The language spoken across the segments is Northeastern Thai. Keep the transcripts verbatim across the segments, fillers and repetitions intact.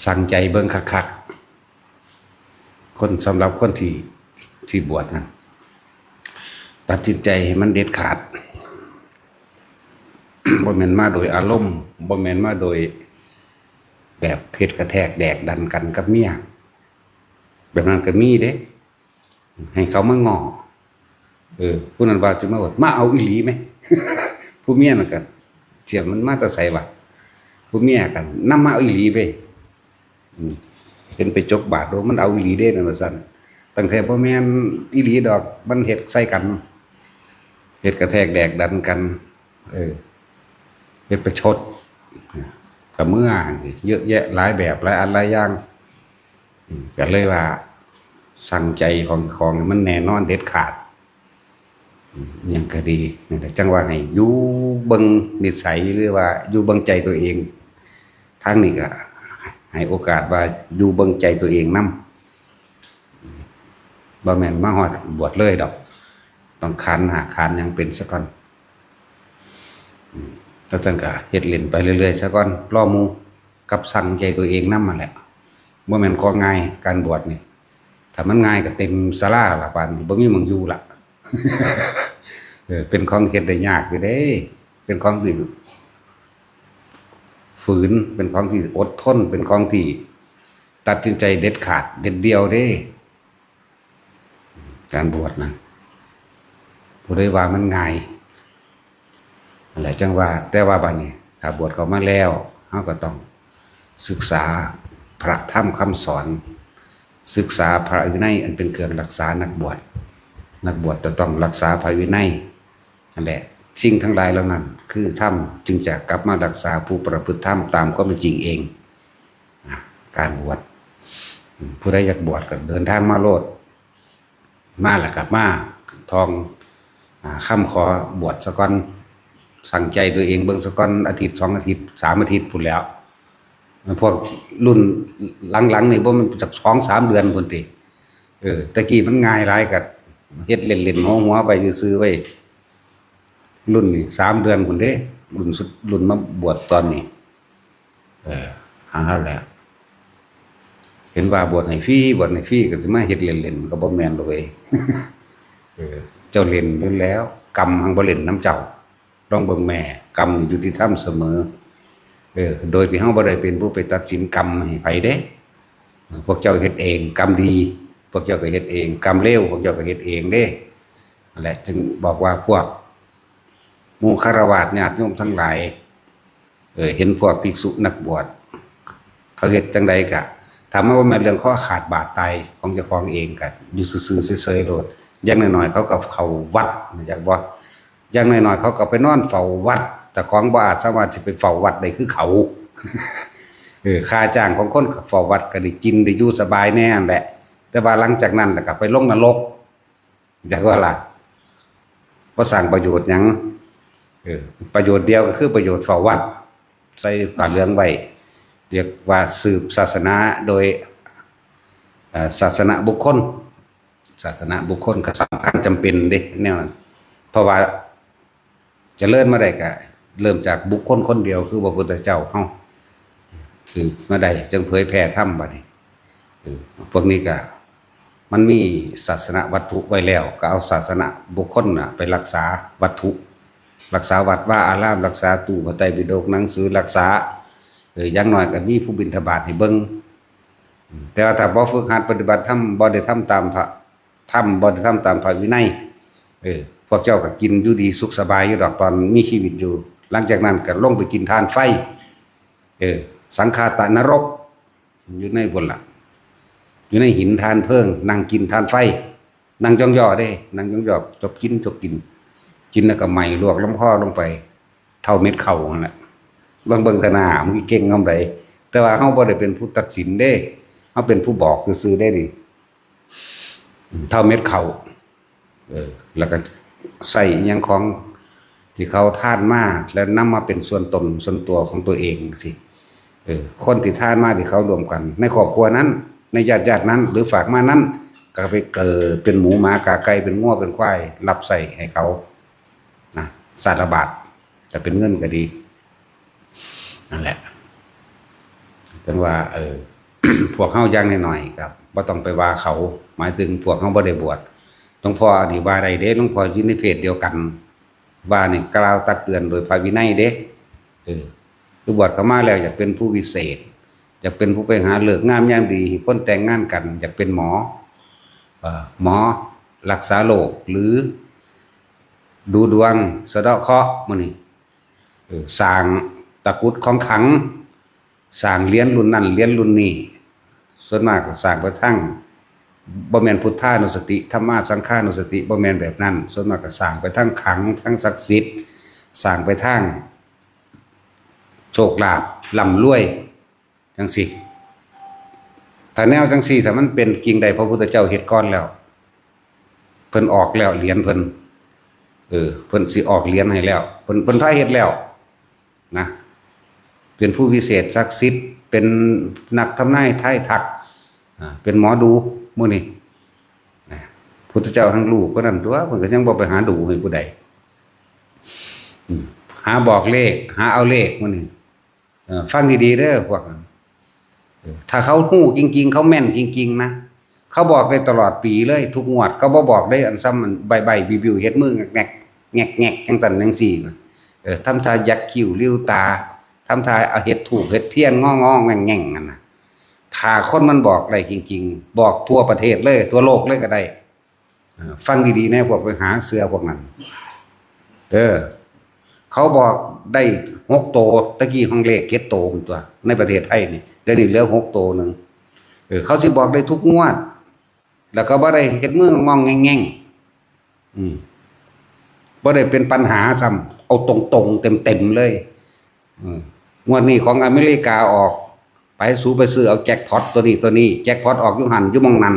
สั่งใจเบิ่งคักๆ คน สำหรับคนที่ ที่บวชนะ ตัดสินใจให้มันเด็ดขาด บ่แม่นมาโดยอารมณ์ บ่แม่นมาโดยแบบเฮ็ดกระแทกแดกดันกันกับเมีย แบบนั้นก็มีเด้ ให้เขามาง้อ เออ ผู้นั้นว่าจะมาว่า มาเอาอีหลีไหม ผู้เมียนั่นก็ เสียมันมาแต่ไสวะ ผู้เมียกันนำมาเอาอีหลีไป อืม เป็นไปจกบาทโดมันเอาอีหลีเด้นั่นว่าซั่น ตั้งแต่บ่แม่นอีหลีดอก มันเฮ็ดใส่กัน เฮ็ดกระแทกแดกดันกัน เออ เฮ็ดประชด กับเมื่อ เยอะแยะหลายแบบหลายอันหลายอย่าง อืม ก็เลยว่าสั่งใจของ ของมันแน่นอนเด็ดขาด อืม หยังก็ดี นั่นแหละ จั่งว่าให้อยู่เบิ่งนิสัย หรือว่าอยู่เบิ่งใจตัวเอง ทางนี้ก็ให้โอกาสว่าอยู่เบิ่งใจตัวเองนำ บ่แม่นมาฮอดบวชเลยดอก ต้องขานหน้าขานหยังเป็นซะก่อน อืม แล้วจั่งก็เฮ็ดเล่นไปเรื่อยๆ ซะก่อน รอหมู่ กับสั่งใจตัวเองนำนั่นแหละ บ่แม่นของ่าย การบวชนี่ ถ้ามันง่ายก็เต็มศาลาละ ป่านนี้บ่มีหม่องอยู่ละ เออ เป็นของเฮ็ดได้ยากอยู่เด้ เป็นของที่ ฝืน เป็นของที่อดทน เป็นของที่ตัดสินใจเด็ดขาดเด็ดเดี่ยวเด้ การบวชนะ ผู้ใดว่ามันง่าย นั่นแหละจั่งว่า แต่ว่าบัดนี้ ถ้าบวชเข้ามาแล้ว เราก็ต้องศึกษาพระธรรมคำสอน ศึกษาพระวินัยอันเป็นเครื่องรักษานักบวช นักบวชจะต้องรักษาพระวินัย นั่นแหละ สิ่งทั้งหลายเหล่านั้นคือธรรม จึงจะกลับมารักษาผู้ประพฤติธรรมตามความเป็นจริงเอง นะ การบวช อืม ผู้ใดอยากบวชก็เดินทางมาโลด มาแล้วก็มาท่อง อ่า คำขอบวชซะก่อน สั่งใจตัวเองเบิ่งซะก่อน อาทิตย์สองอาทิตย์ สามอาทิตย์พู้นแหล้ว พวกรุ่นหลังๆ นี่บ่แม่นจักสองสามเดือนพู้นติ เออ แต่กี้มันง่ายหลาย ก็เฮ็ดเล่นๆ หัวๆ ไปซื่อๆ ไว้ย รุ่นนี้สามเดือนพู้นเด้ รุ่นสุด รุ่นมาบวชตอนนี้ เออ หาแล้ว เห็นว่าบวชให้ฟรี บวชให้ฟรี ก็สิมาเฮ็ดเล่นๆ มันก็บ่แม่นดอกเว้ย เออ เจ้าเล่นอยู่แล้ว กรรมหังบ่เล่นนำเจ้า ลองเบิ่งแม่ กรรมนี่ยุติธรรมเสมอ เออ โดยที่เราบ่ได้เป็นผู้ไปตัดสินกรรมให้ไผเด้ พวกเจ้าเฮ็ดเอง กรรมดี พวกเจ้าก็เฮ็ดเอง กรรมเลว พวกเจ้าก็เฮ็ดเองเด้ นั่นแหละ จึงบอกว่าพวกหมู่ฆราวาสญาติโยมทั้งหลาย เออ เห็นพวกภิกษุนักบวช เขาเฮ็ดจั่งใดกะ ถ้ามันบ่แม่นเรื่องคอขาดบาดตายของเจ้าของเองกะ อยู่ซื่อๆ เฉยๆ โลด อย่างน้อยๆ เขาก็เข้าวัด จักบ่ อย่างน้อยๆ เขาก็ไปนอนเฝ้าวัด เจ้าของบ่อาจสามารถสิไปเฝ้าวัดได้คือเขา เออ ค่าจ้างของคนเฝ้าวัดก็ได้กินได้อยู่สบายแน่นั่นแหละ แต่ว่าหลังจากนั้นแล้วก็ไปลงนรก จักว่าล่ะ บ่สร้างประโยชน์หยัง เออ ประโยชน์เดียวก็คือประโยชน์เฝ้าวัด ใส่ผ้าเหลืองไว้ เรียกว่าสืบศาสนาโดย เอ่อ ศาสนบุคคล ศาสนบุคคลก็สำคัญจำเป็นเด้ แนวนั้น เพราะว่าเจริญมาได้ก็เริ่มจากบุคคลคนเดียว คือพระพุทธเจ้าเฮา สืบมาได้ จึงเผยแผ่ธรรมบัดนี้ เออ พวกนี้ก็ มันมีศาสนวัตถุไว้แล้ว ก็เอาศาสนบุคคลน่ะไปรักษาวัตถุ รักษาวัดวาอาราม รักษาตู้พระไตรปิฎก หนังสือ รักษา เออ อย่างน้อยก็มีผู้บิณฑบาตให้เบิ่ง อืม แต่ว่าถ้าบ่ฝึกหัดปฏิบัติธรรม บ่ได้ทำตามพระธรรม บ่ได้ทำตามพระวินัย เออ พวกเจ้าก็กินอยู่ดีสุขสบายอยู่ดอกตอนมีชีวิตอยู่ หลังจากนั้นก็ลงไปกินถ่านไฟ เออ สังขาตะนรก อยู่ในพุ้นล่ะ อยู่ในหินถ่านเพลิง นั่งกินถ่านไฟ นั่งย่องย่อเด้ นั่งย่องย่อ จกกิน จกกิน กินแล้วก็ไหม้ลวกลำคอลงไป เท่าเม็ดข้าวนั่นแหละ ลองเบิ่งเถาะนา มันสิเก่งส่ำใด แต่ว่าเฮาบ่ได้เป็นผู้ตัดสินเด้ เฮาเป็นผู้บอกซื่อๆ เด้นี่ เท่าเม็ดข้าว เออ แล้วก็ใส่อิหยังของที่เขาทานมา แล้วนำมาเป็นส่วนตนส่วนตัวของตัวเองสิ เออ คนที่ทานมาที่เขารวมกัน ในครอบครัวนั้น ในญาติๆ นั้น หรือฝากมานั้น ก็ไปเกิดเป็นหมูหมากาไก่ เป็นงัวเป็นควาย รับใช้ให้เขา นะ สารบาตร แต่เป็นเงินก็ดี นั่นแหละ จั่งว่า เออ พวกเฮาอย่างน้อยๆ ครับ บ่ต้องไปว่าเขา หมายถึงพวกเฮาบ่ได้บวช หลวงพ่อนี่ว่าได้เด้ หลวงพ่ออยู่ในเพศเดียวกัน ว่านี่กล่าวตักเตือนโดยพระวินัยเด้ เออ คือบวชเข้ามาแล้วอยากเป็นผู้วิเศษ อยากเป็นผู้ไปหาฤกษ์งามยามดีให้คนแต่งงานกัน อยากเป็นหมอ เอ่อ หมอรักษาโรค หรือดูดวง สะเดาะเคราะห์ หมู่นี้ เออ สร้างตะกรุดของขลัง สร้างเหรียญรุ่นนั้นเหรียญรุ่นนี้ ส่วนมากก็สร้างไปทาง บ่แม่นพุทธานุสติ ธัมมาสังฆานุสติ บ่แม่นแบบนั้น ส่วนมากก็สร้างไปทางขลัง ทางศักดิ์สิทธิ์ สร้างไปทางโชคลาภ ร่ำรวย จั่งซี้ ถ้าแนวจั่งซี้ ถ้ามันเป็นจริงได้ พระพุทธเจ้าเฮ็ดก่อนแล้ว เพิ่นออกแล้วเหรียญเพิ่น เออ เพิ่นสิออกเหรียญให้แล้ว เพิ่น เพิ่นพาเฮ็ดแล้วนะ เป็นผู้วิเศษศักดิ์สิทธิ์ เป็นนักทำนายทายทัก อ่า เป็นหมอดู หมู่นี้นะ พุทธเจ้าแฮ่งรู้กว่านั้นตั๊ว เพิ่นก็ยังบ่ไปหาดูให้ผู้ใด อืม หาบอกเลข หาเอาเลข หมู่นี้ เออ ฟังดีๆ เด้อ พวกนั้น เออ ถ้าเขาฮู้จริงๆ เขาแม่นจริงๆ นะ เขาบอกได้ตลอดปีเลย ทุกงวด เขาบ่บอกได้อันซ้ำมันใบ้ๆ บิ่วๆ เฮ็ดมือแงกๆ แงกๆ จั่งซั้นจั่งซี้นะ เออ ทำท่ายักคิ้วริ้วตา ทำท่าเอาเฮ็ดธูปเฮ็ดเทียน งอๆ แง่งๆ นั่นน่ะ ถ้าคนมันบอกได้จริงๆ บอกทั่วประเทศเลย ทั่วโลกเลยก็ได้ เออ ฟังดีๆ แน่ พวกไปหาเชื่อพวกนั้น เออ เขาบอกได้หกโต ตะกี้ห้องเลขเจ็ดโตพุ้นตั๊ว ในประเทศไทยนี่ เดี๋ยวนี้เหลือหกโตหนึ่ง เออ เขาสิบอกได้ทุกงวด แล้วก็บ่ได้เฮ็ดมืององแง่งๆ อืม บ่ได้เป็นปัญหาซ้ำ เอาตรงๆ เต็มๆ เลย อืม งวดนี้ของอเมริกาออก ไป สูไปซื้อเอาแจ็คพอตตัวนี้ตัวนี้ แจ็คพอตออกอยู่หั่นอยู่หม่องนั้น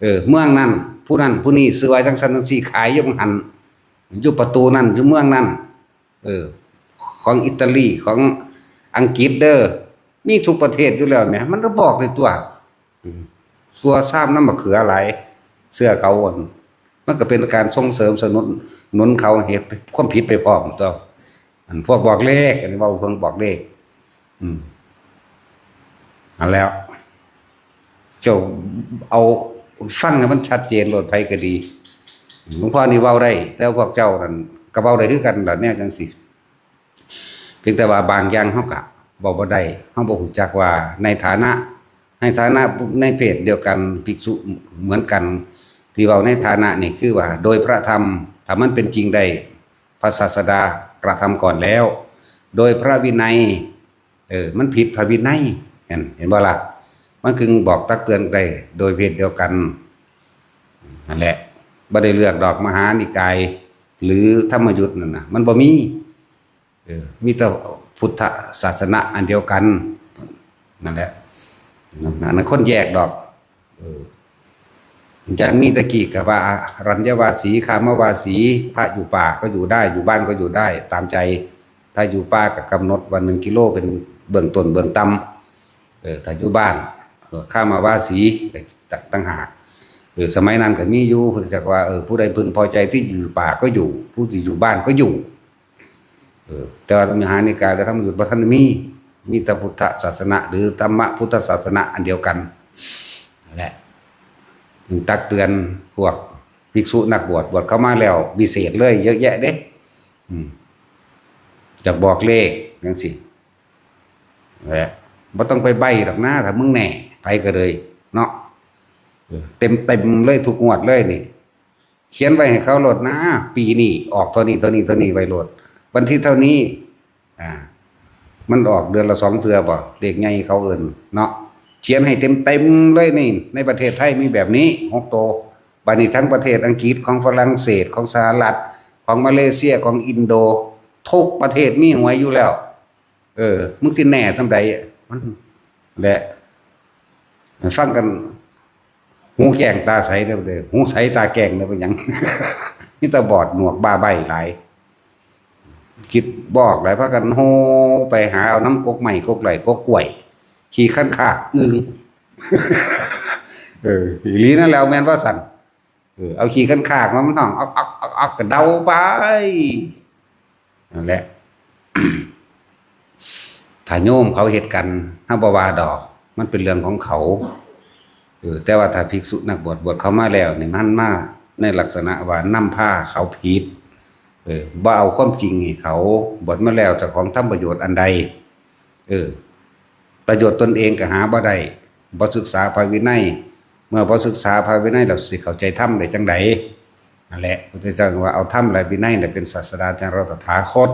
เออ เมืองนั้น ผู้นั้นผู้นี้ซื้อไว้จั่งซั้นจั่งซี้ ขายอยู่หม่องหั่น อยู่ประตูนั้น อยู่เมืองนั้น เออ ของอิตาลี ของอังกฤษเด้อ มีทุกประเทศอยู่แล้วแหม มันก็บอกได้ตั๊ว อืม ซั่วซ้ำน้ำมะเขือหลาย เชื่อเขาอัน มันก็เป็นการส่งเสริมสนุน หนุนเขาเฮ็ดความผิดไปพร้อมตั๊ว อันพวกบอกเลข อันนี้เว้าเพิ่งบอกเลข อืม เอาแล้ว เจ้าเอาฟังให้มันชัดเจนโลด ไผก็ดี หลวงพ่อนี่เว้าได้ แต่พวกเจ้านั่นก็เว้าได้คือกันล่ะ แนวจั่งซี้ เพียงแต่ว่าบางอย่างเฮาก็เว้าบ่ได้ เฮาบ่ฮู้จักว่าในฐานะ ในฐานะในเพศเดียวกัน ภิกษุเหมือนกัน ที่เว้าในฐานะนี่คือว่าโดยพระธรรม ถ้ามันเป็นจริงได้ พระศาสดากระทำก่อนแล้ว โดยพระวินัย เออ มันผิดพระวินัย เห็น เห็นบ่ล่ะ มันจึงบอกตักเตือนได้โดยเพศเดียวกัน นั่นแหละ บ่ได้เลือกดอกมหานิกาย หรือธรรมยุตนั่นน่ะ มันบ่มี เออ มีแต่พุทธศาสนาอันเดียวกัน นั่นแหละ นั่น นั่นคนแยกดอก เออ จากมีตะกี้ก็ว่า อรัญญวาสี คามวาสี พระอยู่ป่าก็อยู่ได้ อยู่บ้านก็อยู่ได้ ตามใจ ถ้าอยู่ป่าก็กำหนดว่าหนึ่งกิโลเป็นเบื้องต้นเบื้องต่ำ เออ ถ้าอยู่บ้าน เออ คามวาสี ก็ต่างหาก เออ สมัยนั้นก็มีอยู่ เพิ่นจักว่า เออ ผู้ใดพึงพอใจที่อยู่ป่าก็อยู่ ผู้ที่อยู่บ้านก็อยู่ เออ แต่ว่ามหานิกายและธรรมยุตบ่ทันมี มีแต่พุทธศาสนา หรือธรรมพุทธศาสนาอันเดียวกัน นั่นแหละ ตักเตือนพวกภิกษุนักบวช บวชเข้ามาแล้ววิเศษเลย เยอะแยะเด้ อืม อยากบอกเลขจั่งซี้ แหละ บ่ต้องไปใบ้ดอกนะ ถ้ามึงแน่ ไปก็เลย เนาะ เออ เต็มๆ เลย ทุกงวดเลยนี่ เขียนไว้ให้เขาโลดนะ ปีนี้ออกเท่านี้ เท่านี้ เท่านี้ ไว้โลด วันที่เท่านี้ อ่า มันออกเดือนละสองเทื่อบ่ เลขใหญ่เขาเอิ้นเนาะ เขียนให้เต็มๆ เลยนี่ ในประเทศไทยมีแบบนี้ หกโต บัดนี้ทั้งประเทศอังกฤษ ของฝรั่งเศส ของสหรัฐ ของมาเลเซีย ของอินโด ทุกประเทศมีหวยอยู่แล้ว เออ มึงสิแน่ส่ำใด มัน และ ฟังกัน หูแจ้งตาใสเด้อ เด้อ หูใสตาแจ้งเด้อ เป็นหยัง มีแต่บอดหนวกบ้าใบ้หลาย คิดบ่ออกหลาย พากันโฮไปหาเอาน้ำกกไม้กกไหล่กกกล้วย ขี้คันคากอึ่ง เออ อีหลีนั่นแหล้ว แม่นว่าสั่น เออ เอาขี้คันคากมา มันห้องอ๊อกอ๊อกอ๊อกอ๊อก ก็เดาไป นั่นแหละ ถ ถ้าโยมเขาเฮ็ดกัน เฮาบ่ว่าดอก มันเป็นเรื่องของเขา เออ แต่ว่าถ้าภิกษุนักบวช บวชเข้ามาแล้วนี่ มันมาในลักษณะว่านำพาเขาผิด เออ บ่เอาความจริงให้เขา บวชมาแล้วเจ้าของทำประโยชน์อันใด เออ ประโยชน์ตนเองก็หาบ่ได้ บ่ศึกษาพระวินัย เมื่อบ่ศึกษาพระวินัยแล้วสิเข้าใจธรรมได้จั่งใด นั่นแหละ พุทธเจ้าว่าเอาธรรมและวินัยเนี่ยเป็นศาสดาแทนเราตถาคต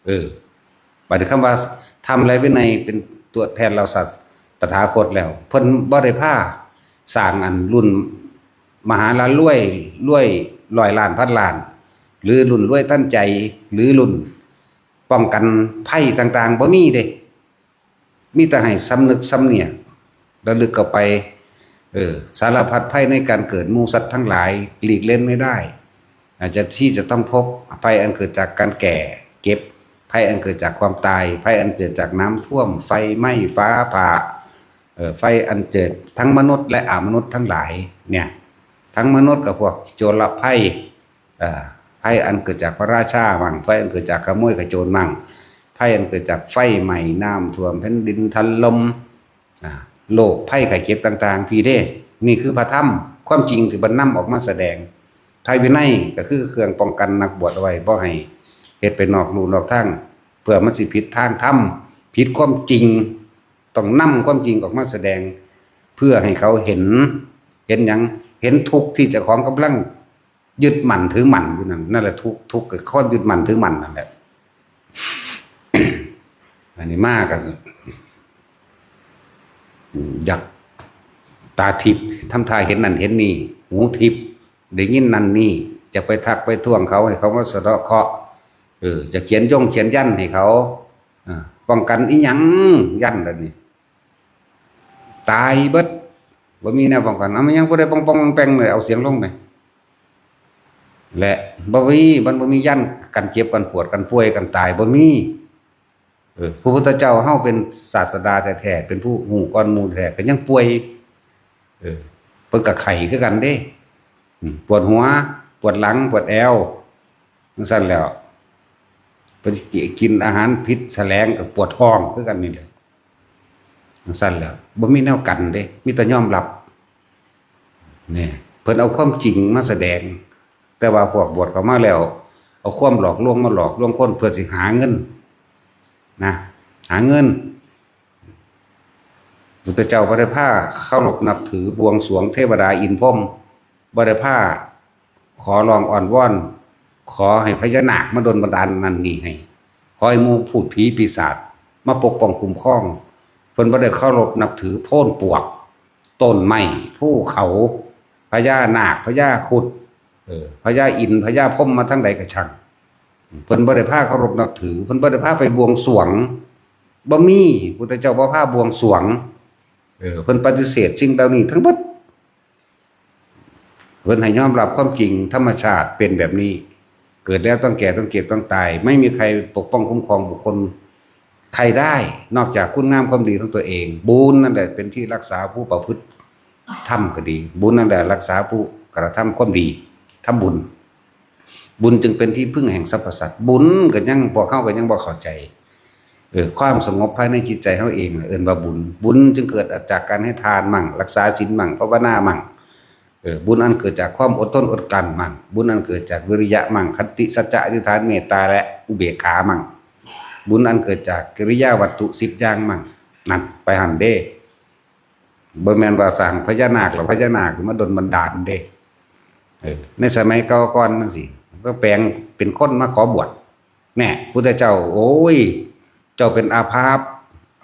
เออ บัดนี้คำว่าธรรมและวินัยเป็นตัวแทนเราศาส ตถาคตแล้ว เพิ่นบ่ได้พาสร้างอันรุ่นมหาลารวย รวยร้อยล้านพันล้าน หรือรุ่นรวยทันใจ หรือรุ่นป้องกันภัยต่างๆ บ่มีเด้ มีแต่ให้สำนึกสำเนียก ระลึกเข้าไป เออ สารพัดภัยในการเกิด หมู่สัตว์ทั้งหลายหลีกเล่นไม่ได้ อาจจะที่จะต้องพบ ภัยอันเกิดจากการแก่เจ็บ ภัยอันเกิดจากความตาย ภัยอันเกิดจากน้ำท่วม ไฟไหม้ ฟ้าผ่า เออ ภัยอันเกิดทั้งมนุษย์และอมนุษย์ทั้งหลาย เนี่ย ทั้งมนุษย์กับพวกโจรภัย เอ่อ ภัยอันเกิดจากพระราชามั่ง ภัยอันเกิดจากขโมยขโจรมั่ง ภัยอันเกิดจากไฟไหม้ น้ำท่วม แผ่นดินถล่ม อ่า โรคภัยไข้เจ็บต่างๆ พีเด้ นี่คือพระธรรม ความจริงที่เพิ่นนำออกมาแสดง พระวินัยก็คือเครื่องป้องกันนักบวชเอาไว้ บ่ให้เฮ็ดไปนอกลู่นอกทาง เพื่อมันสิผิดทางธรรม ผิดความจริง ต้องนำความจริงออกมาแสดง เพื่อให้เขาเห็น เห็นหยัง เห็นทุกข์ที่เจ้าของกำลังยึดมั่นถือมั่นอยู่นั่น นั่นแหละทุกข์ ทุกข์กับความยึดมั่นถือมั่นนั่นแหละ อันนี้มากก็อยากตาทิพย์ ทำท่าเห็นนั่นเห็นนี่ หูทิพย์ ได้ยินนั่นนี่ จะไปทักไปท้วงเขาให้เขามาสะเดาะเคราะห์ เออ จะเขียนย่งเขียนยันให้เขา อ่า ป้องกันอีหยัง ยันแบบนี้ ตายเบิด บ่มีแนวป้องกัน เอามันยังผู้ใดป้องป้องแปงเลย เอาเสียงลงไป และบ่มี มันบ่มียันกันเจ็บกันปวดกันป่วยกันตาย บ่มี เออ พระพุทธเจ้าเฮาเป็นศาสดาแท้ๆ เป็นผู้ฮู้ก่อนหมู่แท้ ก็ยังป่วย เออ เพิ่นก็ไข้คือกันเด้ อืม ปวดหัว ปวดหลัง ปวดแอว จั่งซั้นแหล้ว เพิ่นกินอาหารผิดแสลงก็ปวดท้องคือกันนี่แหละ จั่งซั้นแหล้ว บ่มีแนวกันเด้ มีแต่ยอมรับ นี่ เพิ่นเอาความจริงมาแสดง แต่ว่าพวกบวชเข้ามาแล้ว เอาความหลอกลวงมาหลอกลวงคนเพื่อสิหาเงิน นะ หาเงิน พุทธเจ้าบ่ได้พาเคารพนับถือบวงสรวงเทวดาอินทร์พรหม บ่ได้พาขอร้องอ้อนวอน ขอให้พญานาคมาดลบันดาลนั่นนี่ให้ ขอให้หมู่พูดผีปีศาจมาปกป้องคุ้มครอง เพิ่นบ่ได้เคารพนับถือโพนปวก ต้นไม้ ภูเขา พญานาค พญาครุฑ เออ พญาอินทร์ พญาพรหมมาทางใดก็ช่าง เพิ่นบ่ได้พาเคารพนับถือ เพิ่นบ่ได้พาไปบวงสรวง บ่มี พุทธเจ้าบ่พาบวงสรวง เออ เพิ่นปฏิเสธสิ่งเหล่านี้ทั้งหมด เพิ่นให้ยอมรับความจริง ธรรมชาติเป็นแบบนี้ เกิดแล้วต้องแก่ ต้องเจ็บ ต้องตาย ไม่มีใครปกป้องคุ้มครองบุคคลใครได้ นอกจากคุณงามความดีของตัวเอง บุญนั่นแหละเป็นที่รักษาผู้ประพฤติธรรมก็ดี บุญนั่นแหละรักษาผู้กระทำความดี ทำบุญ บุญจึงเป็นที่พึ่งแห่งสรรพสัตว์ บุญก็ยัง พวกเฮาก็ยังบ่เข้าใจ เออ ความสงบภายในจิตใจเฮาเองน่ะ เอิ้นว่าบุญ บุญจึงเกิดจากการให้ทานมั่ง รักษาศีลมั่ง ภาวนามั่ง เออ บุญอันเกิดจากความอดทนอดกลั้นมั่ง บุญอันเกิดจากวิริยะมั่ง ขันติ สัจจะ อธิษฐาน เมตตา และอุเบกขามั่ง บุญอันเกิดจากกิริยาวัตถุสิบอย่างมั่ง นั่น ไปหั่นเด้ บ่แม่นว่าสร้างพญานาคแล้วพญานาคมาดลบันดาลเด้ เออ ในสมัยเก่าก่อนจั่งซี้ ก็แปลงเป็นคนมาขอบวช แน่ พุทธเจ้า โอ้ย เจ้าเป็นอาภัพ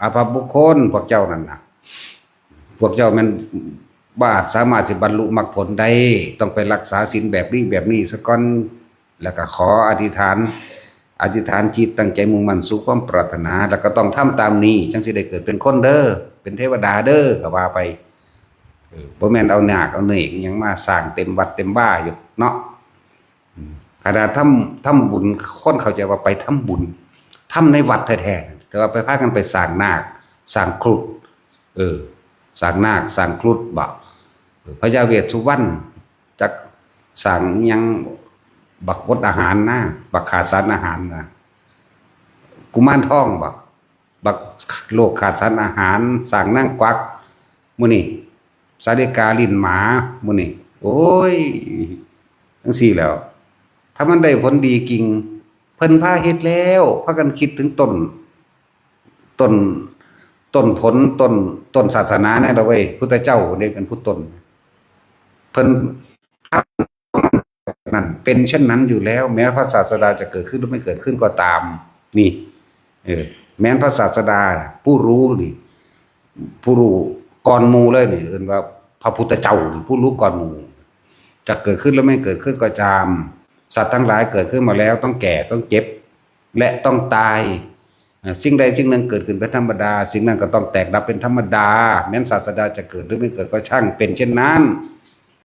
อาภัพบุคคล พวกเจ้านั่นน่ะ พวกเจ้าแม่นบ่อาจสามารถสิบรรลุมรรคผลได้ ต้องไปรักษาศีลแบบนี้แบบนี้ซะก่อน แล้วก็ขออธิษฐาน อธิษฐานจิตตั้งใจมุ่งมั่นสู่ความปรารถนา แล้วก็ต้องทำตามนี้ จั่งสิได้เกิดเป็นคนเด้อ เป็นเทวดาเด้อ ก็ว่าไป เออ บ่แม่นเอานาคเอาเนกอิหยังมาสร้างเต็มวัดเต็มวาอยู่เนาะ อืม ขนาดทำ ทำบุญ คนเข้าใจว่าไปทำบุญ ทำในวัดแท้ๆ แต่ว่าไปพากันไปสร้างนาค สร้างครุฑ เออ สร้างนาค สร้างครุฑบ่ เออ พญาเวสสุวรรณ จักสร้างอิหยัง บักอดอาหารนะ บักขาดสารอาหารนะ กุมารทองบ่ บักโลกขาดสารอาหาร สร้างนางกวัก มื้อนี้ สาลิกาลิ้นหมา มื้อนี้ โอ้ย จั่งซี้แหล้ว ถ้ามันได้ผลดีจริง เพิ่นพาเฮ็ดแล้ว พากันคิดถึงต้น ต้น ต้นผล ต้น ต้นศาสนาแน่ละเว้ย พุทธเจ้าเด้เป็นผู้ต้น เพิ่น นั่น เป็นเช่นนั้นอยู่แล้ว แม้พระศาสดาจะเกิดขึ้นหรือไม่เกิดขึ้นก็ตาม นี่ เออ แม้นพระศาสดา ผู้รู้นี่ ผู้รู้ก่อนหมู่เลยนี่ เอิ้นว่าพระพุทธเจ้านี่ ผู้รู้ก่อนหมู่ จะเกิดขึ้นหรือไม่เกิดขึ้นก็ตาม สัตว์ทั้งหลายเกิดขึ้นมาแล้วต้องแก่ ต้องเจ็บ และต้องตาย อ่า สิ่งใดสิ่งหนึ่งเกิดขึ้นเป็นธรรมดา สิ่งนั้นก็ต้องแตกดับเป็นธรรมดา แม้นศาสดาจะเกิดหรือไม่เกิดก็ช่าง เป็นเช่นนั้น